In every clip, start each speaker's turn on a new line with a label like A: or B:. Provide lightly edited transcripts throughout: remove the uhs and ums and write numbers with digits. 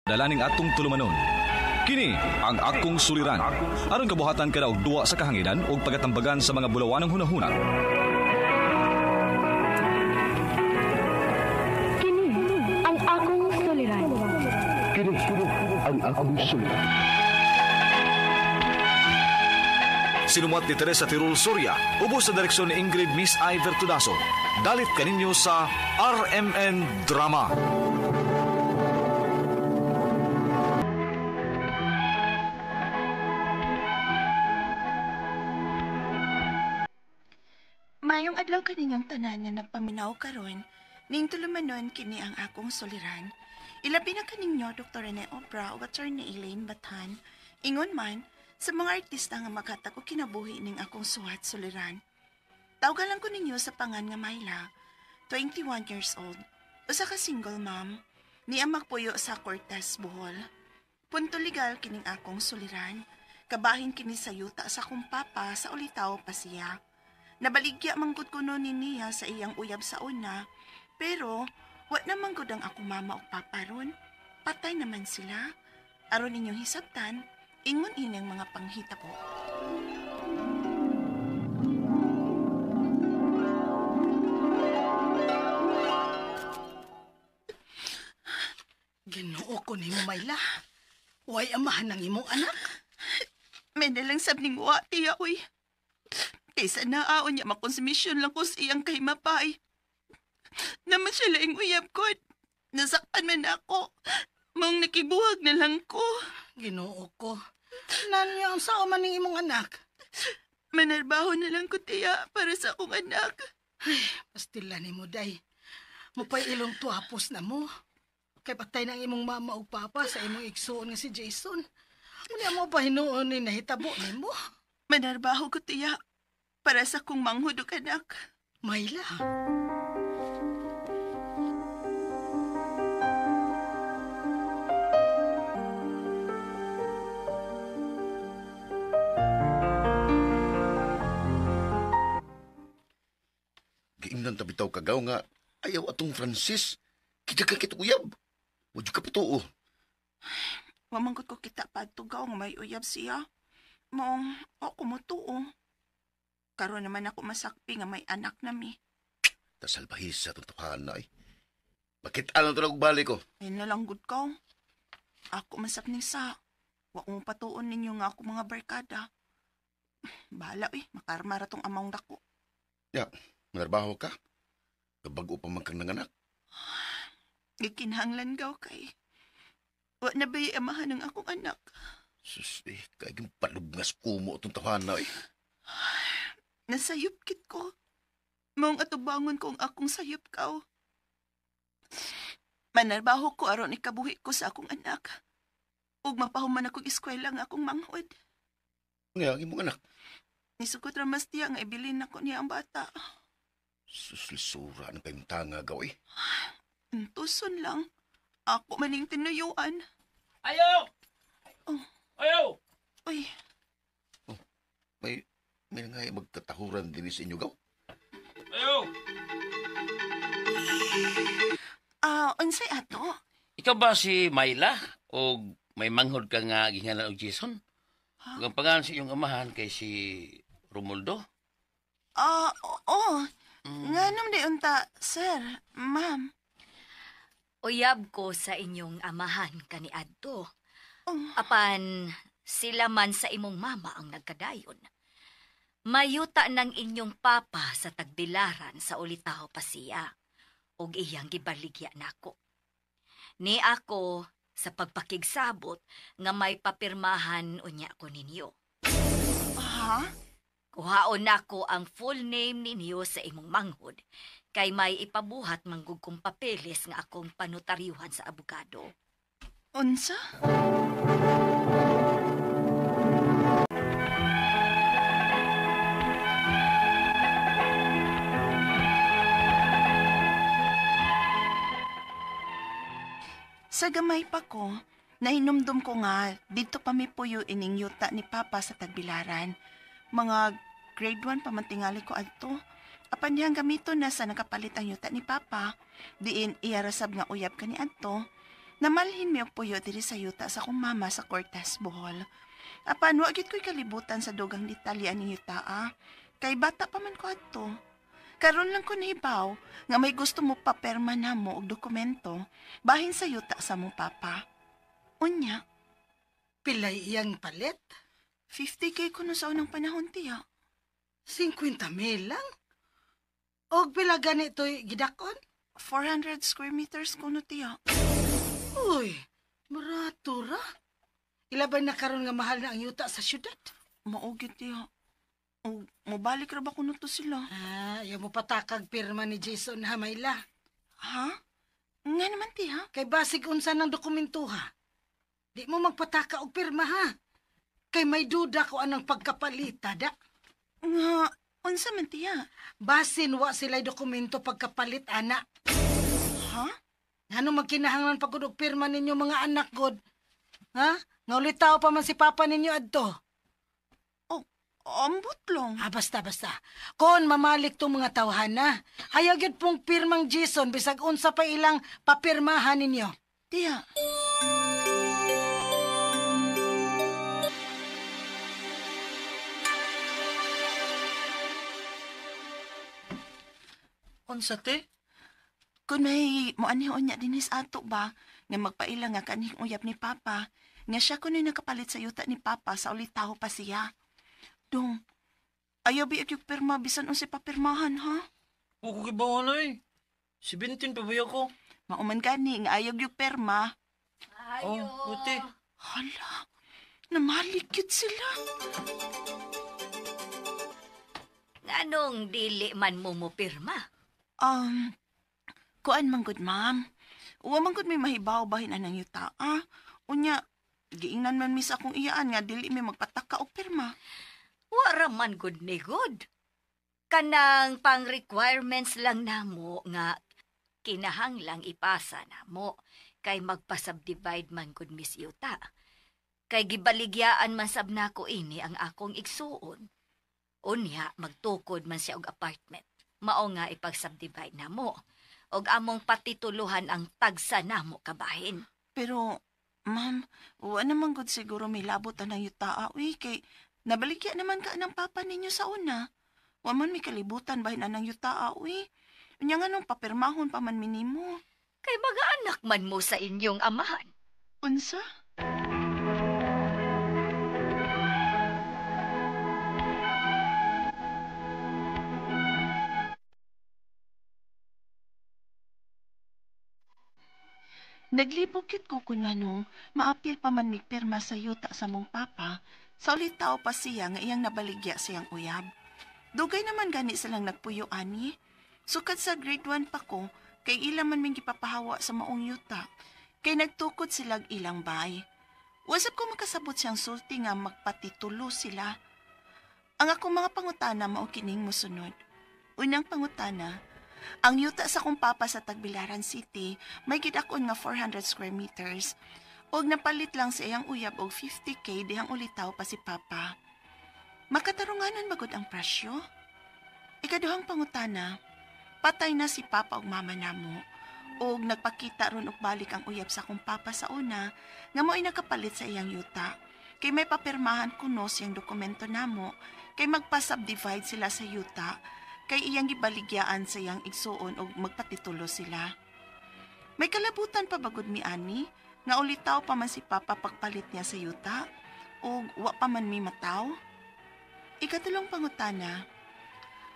A: Dalaning atong tulumanon. Kini ang akong suliran. Aron kabuhatan kada og duwa sa kahanginan ug pagatambagan sa mga bulawanong hunahuna.
B: Kini ang akong suliran.
C: Kini ang akong suliran.
A: Sinumat ni Teresa Tirul Soria, ubos sa direksyon ni Ingrid Miss I. Vertudazo. Dalit kaninyo sa RMN Drama.
D: Mayong adlaw kaninyong tanan nga nagpaminaw karon, ning tulumanon kini ang akong suliran. Ilabi na kaninyo Dr. Rene Obra ug Attorney Elaine Bathan. Ingon man sa mga artista nga maghatag og kinabuhi ning akong suwat suliran. Tawgan lang ko ninyo sa pangan nga Myla, 21 years old, usa ka single mom, niya magpuyo sa Cortez, Bohol. Punto legal kining akong suliran, kabahin kini sa yuta sa akong papa sa Ulitaw, Pasiya. Nabaligya manggod kuno ni niya sa iyang uyab sa una, pero wa na manggod ang akong mama ug papa ron. Patay naman sila. Aron ninyong hisabtan, ingon ini ang mga panghita ko.
E: Ginoo ko ni Mayla. Way amahan ng imong anak.
D: May nalang sab ning wa, tiya, uy. Kaysa naaon niya makonsumisyon lang ko sa iyang kahimapay. Naman siya laing uyab ko. Nasakpan man ako. Mong nakibuhag na lang ko.
E: Ginoo ko. Nanyo ang sao man ning imong anak.
D: Manarbaho na lang ko, tiya, para sa akong anak.
E: Ay, pastila ni mo, day. Mupay ilong tuwapos na mo. Kay patay ng imong mama o papa sa imong igsuon nga si Jason. Unya mo pa hinuon ni nahitabo nimo.
D: Manarbaho ko, tiya, para sa kong manghud og anak.
E: Mayla.
C: Giingnan ta bitaw kagaw nga ayaw atong Francis. Kita ka kituyab. Wala ka patuo.
D: Wamangkot ko kita padtugaw nga may uyab siya. Maong ako mo tuo. Karon naman ako masakpi nga may anak na mi.
C: Tasalbahis sa atong tuhan na ay. Bakit alam ito nagbalik ko?
D: Ayun na lang good ka. Ako masap ni sa. Wa mo patuon ninyo nga ako mga barkada. Bahala eh, makarma ra tong amang dako.
C: Ya, manarbaho ka. Kabago pa man kang nanganak.
D: Gikinahanglan gaw kay. Wa na ba'y amahan ng akong anak?
C: Sus, eh, kaging palubngas kumo itong tawahan na eh.
D: Nasayop kit ko. Maong atubangon ko ang akong sayop kaw. Manarbaho ko aron ikabuhi ko sa akong anak. Ug mapahuman akong eskwela nga akong manghod.
C: Nga, ang imong anak.
D: Nisugot ra mas tiya nga ibilin nako niya ang bata.
C: Sus, lisura ng kayong tanga gaw eh.
D: Tuson lang. Ako maning tinuyuan.
F: Ayaw!
D: Oh.
F: Ayaw!
D: Uy.
C: Oh, may nga magkatahuran din sa inyo gaw.
F: Ayaw!
D: Unsay ato?
F: Ikaw ba si Myla? O may manghod ka nga gingalan og Jason?
D: Ha?
F: Ug ang pangalan sa iyong amahan kay si Romualdo?
D: Oo. Nganong di unta, sir, ma'am?
G: Uyab ko sa inyong amahan kaniadto.
D: Oh.
G: Apan sila man sa imong mama ang nagkadayon. Mayuta ng inyong papa sa tagbilaran sa Ulitaw pa siya, ug iyang gibaligya nako. Ni ako sa pagpakigsabot nga may papirmahan unya ko ninyo.
D: Ha?
G: Kuhaon nako ang full name ninyo sa imong manghod, kay may ipabuhat manggug kong papeles nga akong panotaryuhan sa abogado.
D: Unsa? Sa gamay pa ko, nahinumdum ko nga dito pa mi puyo ining yuta ni Papa sa Tagbilaran. Mga grade 1 pa man tingali ko adto. Apan diyang gamito na sa nakapalit ang yuta ni Papa. Diin iyarasab nga uyab ka ni adto. Namalhin mi og puyo diri sa yuta sa akong mama sa Cortes, Bohol. Apan wa gyud ko'y kalibutan sa dugang detalye aning yuta, ah. Kay bata pa man ko adto. Karon lang ko nahibaw nga may gusto mo paperma namo og dokumento bahin sa yuta sa mong papa. Unya,
E: Pilay iyang palit?
D: 50K ko no sa unang panahon, tiya.
E: 50 mil lang? Og pila ganito'y gidakon?
D: 400 square meters ko no, tiya.
E: Uy, marato ra. Ilabay na karon nga mahal na ang yuta sa syudad.
D: Mao gyud, tiya. Og mobalik ra ba kuno to sila?
E: Ah, ayaw mo patakag pirma ni Jason ha, Mayla.
D: Ha? Nga naman, tiya.
E: Kay basig unsa ng dokumento ha. Di mo magpataka og pirma ha. Kay may duda ko anang pagkapalita da.
D: Nga, unsa man, tiya?
E: Basin wa sila'y dokumento pagkapalit, ana.
D: Ha?
E: Ngano magkinahanglan pa gud og pirma ninyo mga anak god? Ha? Nga ulitaw pa man si papa ninyo adto.
D: Oh, ambot lang.
E: Ah, basta, basta. Kon mamalik tong mga tawhana, ayaw gyud pong pirmang Jason bisag unsa pa ilang papirmahan ninyo.
D: Tiya.
H: Unsa te?
D: Kung may moanihon niya dinis ato ba, nga magpaila nga kanhing uyab ni Papa, nga siya kuno'y nakapalit sa yuta ni Papa sa ulitaw pa siya. Dong, ayaw bi yung pirma bisan unsay papirmahan, ha?
H: Wa ko kibaw oy. 17 pa ba ko?
D: Mauman gani nga ayaw yung pirma.
H: Oh, buti.
D: Hala, namalik yun sila.
G: Nganong dili man mo mo pirma?
D: Kuan man gud, ma'am. Uwa man gud may mahibaw bahin anang yuta, ah. Unya, giingnan man mi sa akong iyaan nga dili mi magpataka og pirma.
G: Wara man gud ni good. Kanang pang requirements lang namo nga kinahanglang ipasa namo kay magpa-subdivide man gud Miss Yuta. Kay gibaligyaan man sab nako ini ang akong igsuon. Unya magtukod man siya og apartment. Mao nga ipag-subdivide namo. Og among patituluhan ang tagsa namo kabahin.
D: Pero, ma'am, wa naman gud siguro may labot anang yuta, ah. Uy, kay nabaligya naman ka ng papa ninyo sa una. Wa man may kalibutan bahin anang yuta, ah, uy. Unya nga nung papirmahon pa man minimo.
G: Kay mga anak man mo sa inyong amahan.
D: Unsa? Naglibog yun ko kung anong maapil pa man migpirma sa yuta sa mong papa, sa ulitaw pa siya nga iyang nabaligya siyang uyab. Dugay naman gani silang nagpuyo ani. Sukad sa grade 1 pa ko, kay ila man ming gipapahawa sa maong yuta, kay nagtukod silag ilang bay. Wasap ko makasabot siyang sulti nga magpatitulo sila. Ang akong mga pangutana mao kining mosunod. Unang pangutana, ang yuta sa kong papa sa Tagbilaran City may gidakon nga 400 square meters og napalit lang sa iyang uyab og 50K dihang ulitaw pa si papa. Makatarunganan bagod ang presyo? Ikaduhang pangutana, patay na si papa og mama namo og nagpakita ron og balik ang uyab sa akong papa sa una nga mo'y nakapalit sa iyang yuta. Kay may papirmahan kuno siyang dokumento namo kay magpa-subdivide sila sa yuta kay iyang gibaligyaan sa iyang igsuon og magpatitulo sila. May kalabutan pa bagod mi ani nga ulitaw pa man si papa pagpalit niya sa yuta og wa pa man mi mataw. Ikatulong pangutana,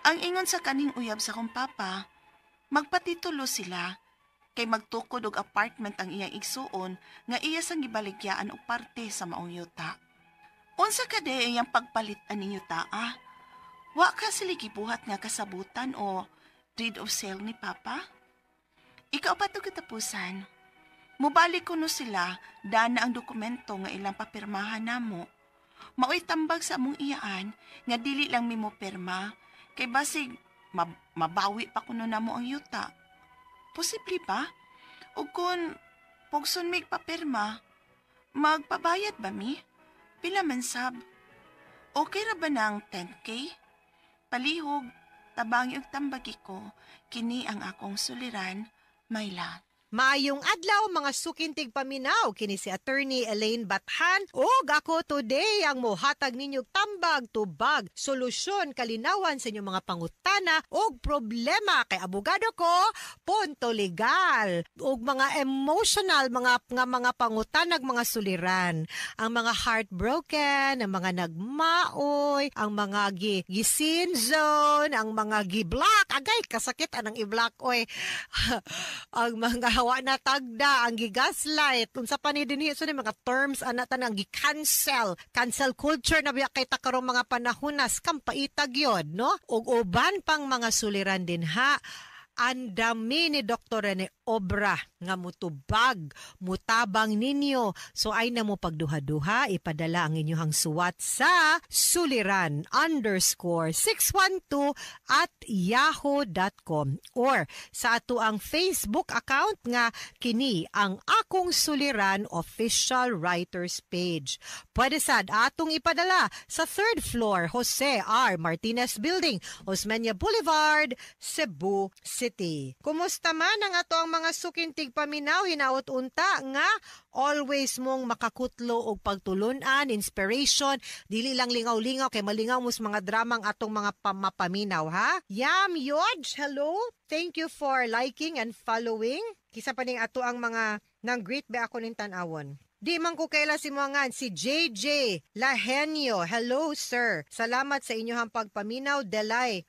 D: ang ingon sa kaning uyab sa kong papa, magpatitulo sila kay magtukod og apartment ang iyang igsuon nga iya sang gibaligyaan og parte sa maong yuta. Unsa ka de iyang pagpalit ani yuta, ah? Wa ka sila gibuhat nga kasabutan o deed of sale ni Papa? Ikaw pa to katapusan. Mubalik kuno sila, dana ang dokumento nga ilang papirmahan namo. Maoy tambag sa among iyaan nga dili lang mi mo pirma, kay basig mabawi pa kuno namo ang yuta. Posible ba? O kung pugson mig papirma, magpabayad ba mi? Pila man sab? Okay ra ba ng 10K? Palihog, tabangi og tambagi ko, kini ang akong suliran, Mayla.
I: Maayong adlaw, mga suking tigpaminaw, kini si Attorney Elaine Bathan ug ako today ang mohatag ninyo tambag, tubag, solusyon, kalinawan sa inyong mga pangutana ug problema kay abogado ko, punto legal, ug mga emotional mga nga mga pangutanag, mga suliran, ang mga heartbroken, ang mga nagmaoy, ang mga gi gi zone, ang mga gi-block, agay kasakit anang i-block oy, ang mga hawa na tagda, ang gigaslight, unsa pa ni dinhi, so ni mga terms ana tanan, ang gi-cancel, cancel culture na biya kay ta karong mga panahonas, kampaitag yun, no? Ug uban pang mga suliran din ha. Ang dami ni Dr. Rene Obra nga mutubag, mutabang ninyo. So ay na mo pagduha-duha, ipadala ang inyong suwat sa suliran_612@yahoo.com or sa ato ang Facebook account nga kini ang Akong Suliran Official Writers Page. Pwede sad atong ipadala sa third floor, Jose R. Martinez Building, Osmeña Boulevard, Cebu City. Kumusta man ang ato ang mga suking tigpaminaw? Hinaot unta nga always mong makakutlo og pagtulunan, inspiration, dili lang lingaw-lingaw kay malingaw mo sa mga dramang atong mga pamapaminaw ha. Yam Yodge, hello. Thank you for liking and following. Kisa pa ning ato ang mga nang greet ba ako ning tan-awon. Di man ko kaila si Muangan, si JJ Lahenio. Hello, sir. Salamat sa inyong pagpaminaw. Delay.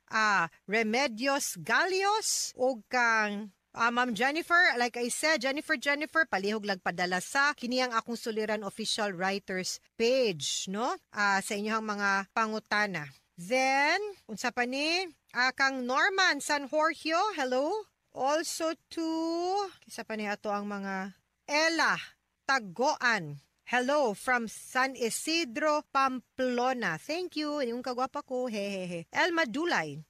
I: Remedios Galios. O kang Ma'am Jennifer, like I said, Jennifer, Jennifer, palihog lagpadala sa kiniyang Akong Suliran Official Writers Page, no? Sa inyong mga pangutana. Then, unsa pa ni? Kang Norman San Jorgio, hello. Also to, kisa pa ni ato ang mga Ella Tagoan. Hello from San Isidro, Pamplona. Thank you. Yung kagwapa ko. Hehehe. Elma Dulay.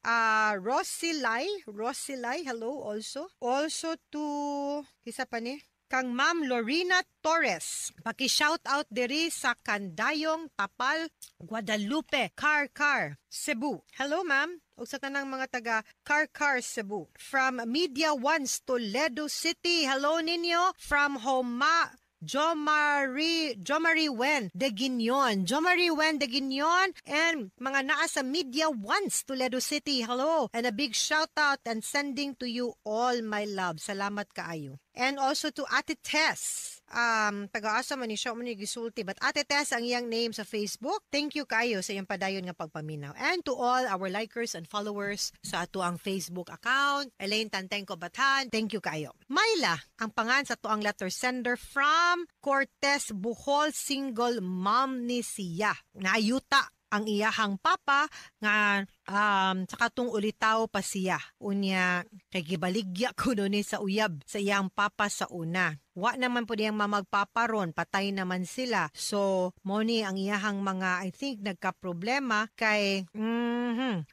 I: Rosilay. Rosilay, hello also. Also to, kisa pa ni? Kang Ma'am Lorena Torres. Paki-shout out diri sa Kandayong, Tapal, Guadalupe, Carcar, Cebu. Hello, ma'am. Ug sa tanang mga taga Carcar, Cebu. From Media Ones, Toledo City. Hello ninyo. From Homa, Jomari, Jomari Wen de Guignon. Jomari Wen de Guignon and mga naa sa Media Ones, Toledo City. Hello. And a big shout out and sending to you all my love. Salamat kaayo. And also to Ate Tess. Taga-asa man ni siya man ni gisulti, but Ate Tess ang iyang name sa Facebook. Thank you kayo sa iyang padayon nga pagpaminaw. And to all our likers and followers sa ato ang Facebook account, Elaine Tantengco Bathan, thank you kayo. Myla, ang pangan sa ato ang letter sender from Cortez, Bohol, single mom ni siya. Naayuta ang iyahang papa nga sa katong ulitaw pa siya. Unya, kay gibaligya kuno ni sa uyab sa iyang papa sa una. Wa naman po niyang mamagpapa ron, patay naman sila. So, mo ni ang iyahang mga, I think, nagka-problema kay,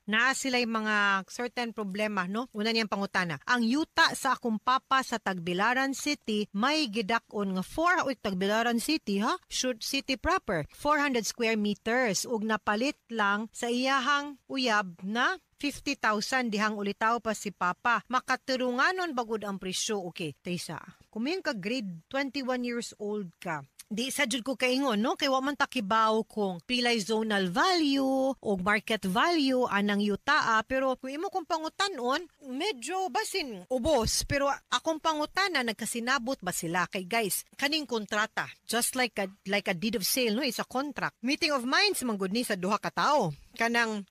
I: naa sila'y mga certain problema, no? Una niyang pangutana. Ang yuta sa akong papa sa Tagbilaran City, may gidak-on nga 4, uy, Tagbilaran City, ha? Shoot City proper. 400 square meters. Ug napalit lang sa iyahang uyab na 50,000 dihang ulitaw pa si Papa. Makaturunganon bagud ang presyo. Okay, Taysa. Kung ka grade 21 years old ka, di sa jud ko kaingon, no? Kay wa man takibaw kung pilay zonal value o market value anang yutaa, pero kung imo kong pangutanon, medyo basin ubos, pero akong pangutana, nagkasinabot ba sila? Kay guys, kaning kontrata, just like a deed of sale, no, it's a contract, meeting of minds man gud ni sa duha ka tawo. Kanang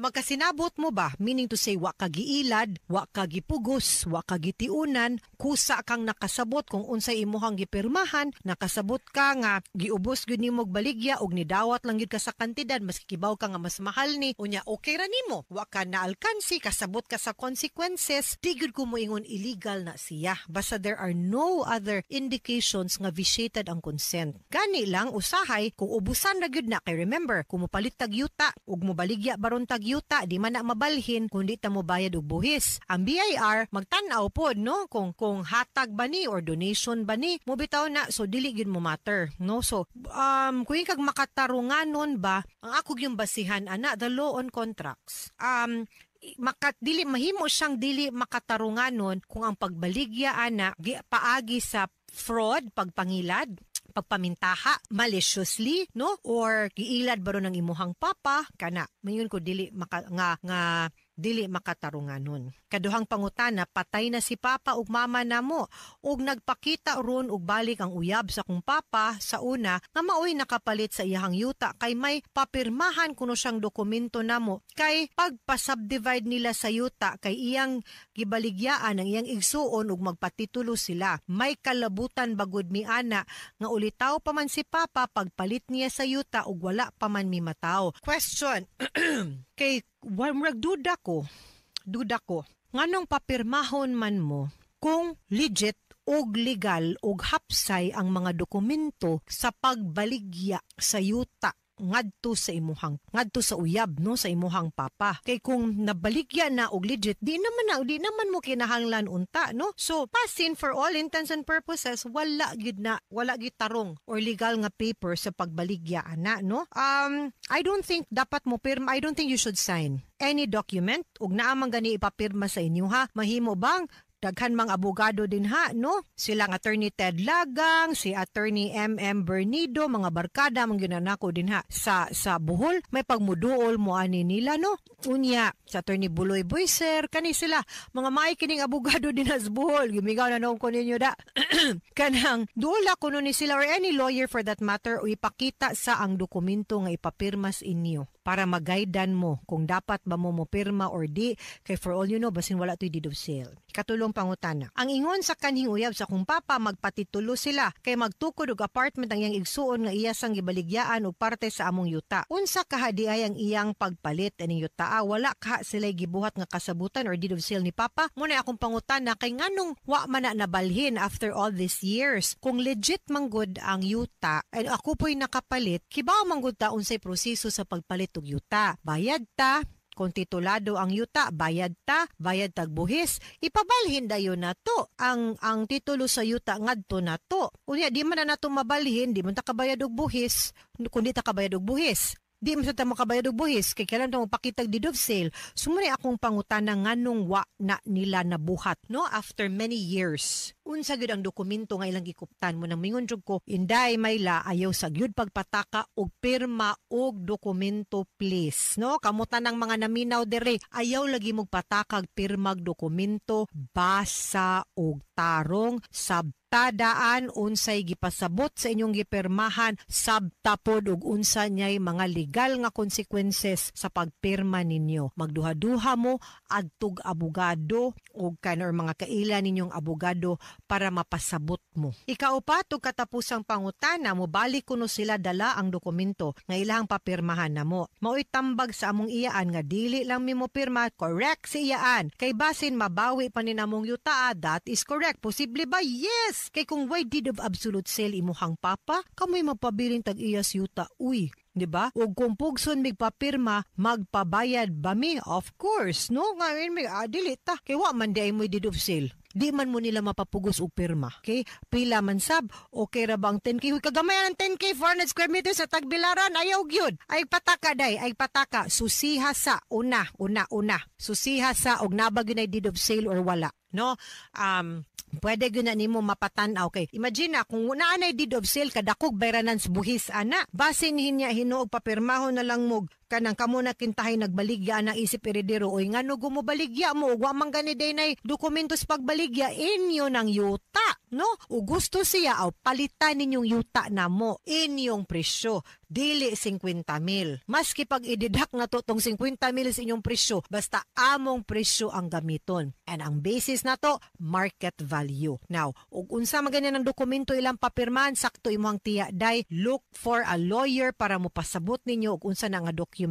I: magkasinabot mo ba, meaning to say, wa ka giilad, wa ka gipugos, wa ka gitiunan, kusa kang nakasabot kung unsay imuhang gipirmahan, nakasabot ka nga giubos gyud nimo baligya og nidawat lang gyud ka sa kantidad maski kibaw ka nga mas mahal ni, unya okay ra nimo, wa ka naalkansi, kasabot ka sa consequences, di gyud ko moingon illegal na siya basta there are no other indications nga vitiated ang consent. Gani lang usahay kung ubusan ra gyud na, kay remember, kung mopalit tag yuta ug mobaligya baron tag yuta, di man na mabalhin kung di ta mobayad og buhis. Ang BIR magtan-aw pod, no, kung hatag ba ni or donation ba ni mo bitaw na, so dili gyud mo matter, no? So kung kag makatarunganon ba, ang ako gyung basihan ana, the law on contracts. maka, dili mahimo siyang dili makatarunganon kung ang pagbaligya ana paagi sa fraud, pagpangilad, pagpamintaha maliciously, no, or giilad ba ron ang imuhang papa kana. Mayon ko dili maka, nga nga dili makatarunganon. Kaduhang pangutana, patay na si papa ug mama namo ug nagpakita ron og balik ang uyab sa kong papa sa una nga maoy nakapalit sa iyahang yuta kay may papirmahan kuno siyang dokumento namo kay pagpa-subdivide nila sa yuta kay iyang gibaligyaan ang iyang igsuon ug magpatitulo sila. May kalabutan bagud mi ana nga ulitaw pa man si papa pagpalit niya sa yuta ug wala pa man mi mataw. Question. Kay murag duda ko nganong papirmahon man mo kung legit og legal og hapsay ang mga dokumento sa pagbaligya sa yuta ngadto sa imuhang, ngadto sa uyab, no, sa imuhang papa? Kay kung nabaligya na og legit, di naman mo kinahanglan unta, no? So pasin for all intents and purposes wala gyud na, wala gyud tarong or legal nga paper sa pagbaligya ana, no? I don't think dapat mo pirma. I don't think you should sign any document ug naa man gani ipapirma sa inyo, ha. Mahimo bang daghan mang abogado din ha, no? Silang Attorney Ted Lagang, si Attorney M.M. Bernido, mga barkada mang ginanako din ha sa Bohol. May pagmuduol mo ani nila, no? Unya, sa Attorney Buloy Boyser, kani sila, mga maay kining abogado din ha sa Bohol. Gumigaw na noon ko ninyo da. Kanang duola kuno ni sila or any lawyer for that matter o ipakita sa ang dokumento nga ipapirmas inyo para magaidan mo kung dapat ba mo mopirma or di, kay for all you know, basin wala to'y deed of sale. Katulong pangutana. Ang ingon sa kanhing uyab sa kong papa, magpatitulo sila kay magtukod og apartment ang iyang igsuon nga iya sang gibaligyaan og parte sa among yuta. Unsa kahadi ay ang iyang pagpalit aning yuta? Ah, wala ka sila gibuhat nga kasabutan or deed of sale ni papa. Muna akong pangutana kay nganong wa man na nabalhin after all these years? Kung legit man gud ang yuta and ako po'y nakapalit, kibaw man gud ta unsay proseso sa pagpalit og yuta. Bayad ta, kung titulado ang yuta, bayad ta, bayad tag buhis, ipabalhin dayon na to ang titulo sa yuta ngadto na to. Unya di man na nato mabalhin, di man ta kabayad og buhis, kun di ta kabayad og buhis. Di man sa ta makabayad og buhis kay kailan ta mapakitag deed of sale. So muna akong pangutana, nganong wa na nila nabuhat, no, after many years? Unsa gyud ang dokumento nga ilang gikuptan mo? Nang mingon jud ko, Inday Mayla, ayaw sa gyud pagpataka og pirma og dokumento, please, no? Kamutan ng mga naminaw dire, ayaw lagi mong patakag pirmag dokumento. Basa og tarong, sabtadaan unsay gipasabot sa inyong gipirmahan, sabta pod og unsa nyay mga legal nga consequences sa pagpirma ninyo. Magduha-duha mo adtog abogado og kan or mga kaila ninyong abogado para mapasabot mo. Ikaupat ug katapusang pangutana, mobalik kuno sila dala ang dokumento nga ilahang papirmahan namo. Mao'y tambag sa among iyaan nga dili lang mi mo pirma. Correct si iyaan. Kay basin mabawi pa ni namong yuta, that is correct. Posible ba? Yes! Kay kung way deed of absolute sale imuhang papa, kamoy mapabiling tag-iyas yuta. Uy, di ba? Ug kung pugson migpapirma, magpabayad ba mi? Of course, no? Ngayon mi dili ta. Kay wa man di ay mo'y deed of sale. Di man mo nila mapapugos og pirma. Okay? Pila man sab, okay ra bang 10K? Huy, kagamay ang 10K, 400 square meters sa Tagbilaran, ayaw gyud. Ay pataka day, ay pataka. Susiha sa una, una, una. Susiha sa og naba gyud ay deed of sale or wala. No? Pwede gyud na nimo mapatan-aw kay imagine na kung naa nay deed of sale, kadakog bayranan sa buhis ana. Basin hinya hinuog papirmahon na lang mo kanang kamo na kintahay nagbaligya na isip eredero. Oy, ngano gumubaligya mo ug wa man gani day nay dokumentos pagbaligya inyo ng yuta, no? O gusto siya aw palitan ninyong yuta namo, inyong presyo dili 50 mil. Maski pag i-deduct na to tong 50 mil sa inyong presyo, basta among presyo ang gamiton and ang basis na to, market value. Now, ug unsa man ganyan ang dokumento ilang papirmahan, sakto imong tiya day, look for a lawyer para mo pasabot ninyo og unsa na nga document.